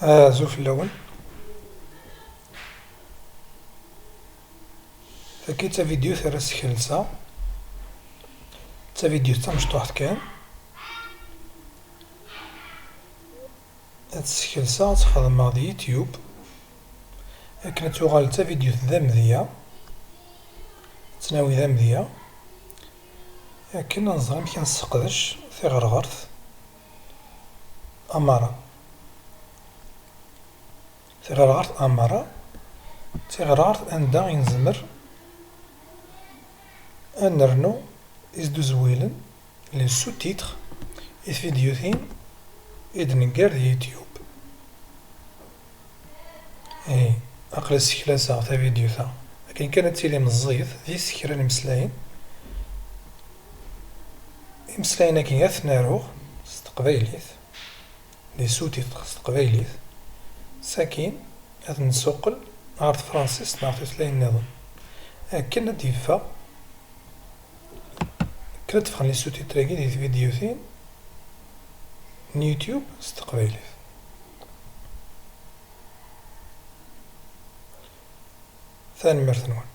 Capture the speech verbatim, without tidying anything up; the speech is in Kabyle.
Azul fell-awen. Tagi d tavidyut ara skelseɣ. D tavidyut tamecṭuḥt kan. Ad tt-skelseɣ, ad tt-xedmeɣ di YouTube. Akken ad tuɣal d tavidyut d amedya. Ad tt-nawi d amedya. Akken ad nẓer amek ad nesseqdec tiɣerɣert Amara. Tiɣerɣert Amara d tiɣerɣert anda i nezmer ad nernu isduzwilen, les sous-titres, i tvidyutin i d-neggar di YouTube. Ihi, aql-i sseklaseɣ tavidyut-a. Akken kan ad tili meẓẓiyet, di s kra n imeslayen. Imeslayen-agi ad ten-aruɣ s teqbaylit, les sous-titres s teqbaylit. Sakin ad nsuqel ɣer tefransist neɣ tutlayin nniḍen. Akken ad d-yeffeɣ, akken ad d-ffɣen les sous-titres-agi di tvidyutin n YouTube s teqbaylit. Tanemmirt-nwen.